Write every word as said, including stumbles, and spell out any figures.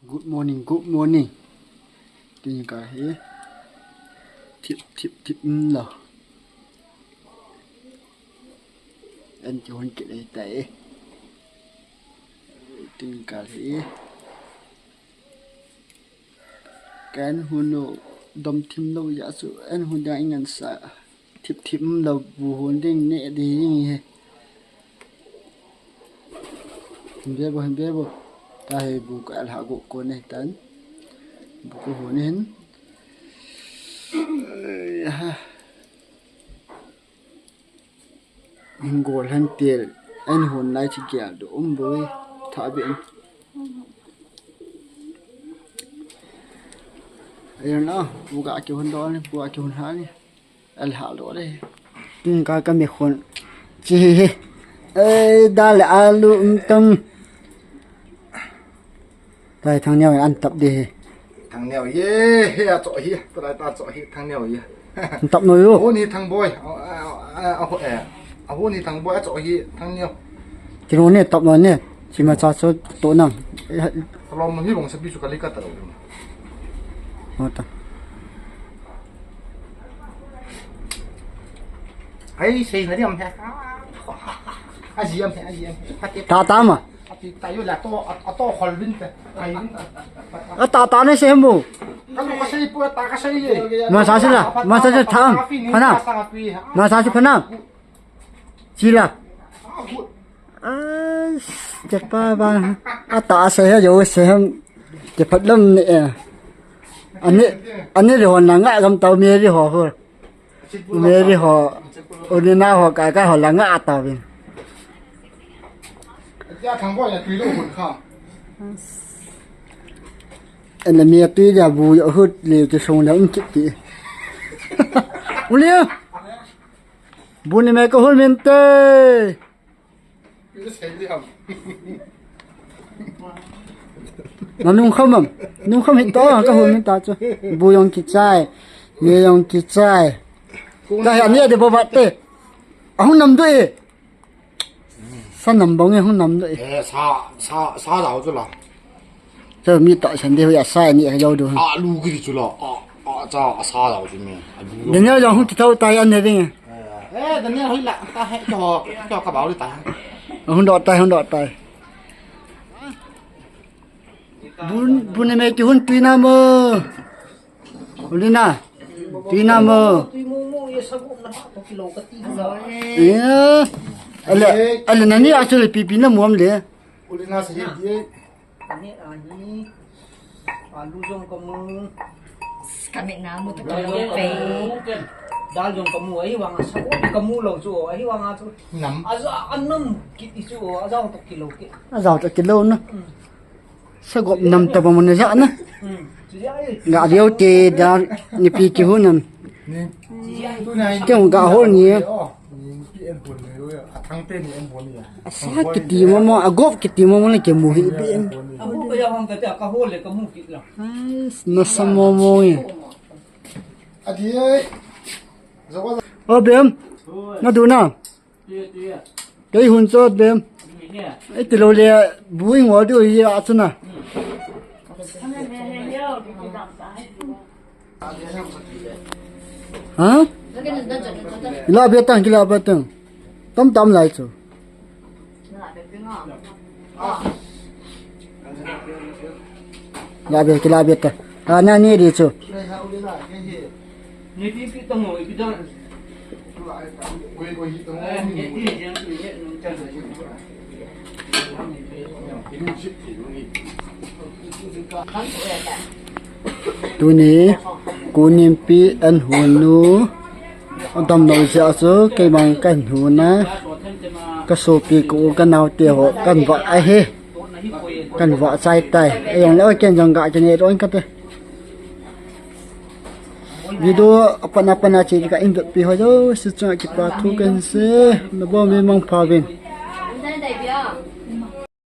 Good morning, good morning. Tin ka hi. Thip, thip, thip, um, lo. En kihon kit e tai. Tin ka hi. Kan hun u dom thim lo ya su. En hun ya ingan sa. Thip thip lo bu hon ding ne ding hi. Hin be bo, hin be bo. Ta hi bu ka la go ko ne tan. Bu ko hon hin. Ai ha. Hin gol hen tel. En hon lai chi gel do um bo. Tha be. Ayan na, bu ka kihon do ni, bu ka kihon ha ni. Al ha lo le. Tin ka ka mi khon. Chi hi hi. Ei, dal le alu um tam. Tai thang neo an tap de hi. Thang neo ye, he a cho hi. Tai ta cho hi thang neo ye. An tap no yo. Ahun hi thang boi. A, a, a, a, eh. Ahun hi thang boi a cho hi thang neo. Kino ne tap no ne. Chi ma cha so to nang. Talom hi bong sa bi su ka li ka ta lo. Hota. Ai, sei na diam he. A diam he, a diam he. Ta ta ma. Ati tayo la to, a to khol bin te. Ai bin. A ta ta ne sei mu. Ka lu ka sei pu ta ka sei ye. Ma sa si la, ma sa si tham. Phana. Ma sa si phana. Chi la. Ai, te pa ba. A ta sei ha yo sei ham. Te phat lam ne. Ani, ani ri hon na nga gam tau me ri ho ho. Mary ho, Ulina ho, ka ka ho la nga a ta vin. Atia thang boi a tui lo hun kha. Ena mi a tui dia bu yo hut le ke song da un kit ti. Uli. Bu ni me ko hul min te. Na nung kham am? Nung kham hi to, ka hun min ta chu. Bu jong kichai. Me jong kichai. Ka hi ani de bo ba te. A hun nam do e. Sa nam bang e hun nam do e. Eh, sa, sa, sa dau chu la. Chu mi ta san de ya sa ni ka jau du. A lu ki chu la. A, a cha a sa dau chu me. A lu. De ne jong hun ti thau ta ya ne ding. Eh, de ne hoi la ta he cho, cho ka bau le ta. Hun do tai, hun do tai. Bun, bun ne me ki hun tui na mo. Ulina. Tui na mo. Tui mo mo, ye sa go na ha to kilo ka ti na. Eh. Ale, ale nani a chu le pipi na mo am le. Ulina sa ye ye. Ani ahi. Alu jong ka mu. Ka me na mu to kilo pe. Dal jong ka mu, ahi vang a sa go ka mu lo chu, ahi vang a chu. Nam. A ja a nam ki ti chu, a ja to kilo ki. A ja to kilo na. Sagop nam ta ba mun ja na. Ga leo te da ni pi ki hu nam. Ke ga hol ni. Sa ki ti mo mo, a gop ki ti mo mo le ke mu hi bi. Na sa mo mo ni. O bem. Na du na. Kei hun chot bem. Ei ti lo le bu i ngol diu hi a chuna. Ha? Kila be tang, kila be tang. Tam tam lai chu. La be, kila be ta. A na ni di chu. Tuni, Kunimpi an hunu, damno jeh a chu, keimang kan huna, ka sopi ka u ka naote ho, kan va ahi. Kan va chai tai. Ei jong le ken jong ga kine ron kate. Video apat apat a che ka in pi ho jouse chunga kipa thu kan sei. Na bom mi mangpha vin.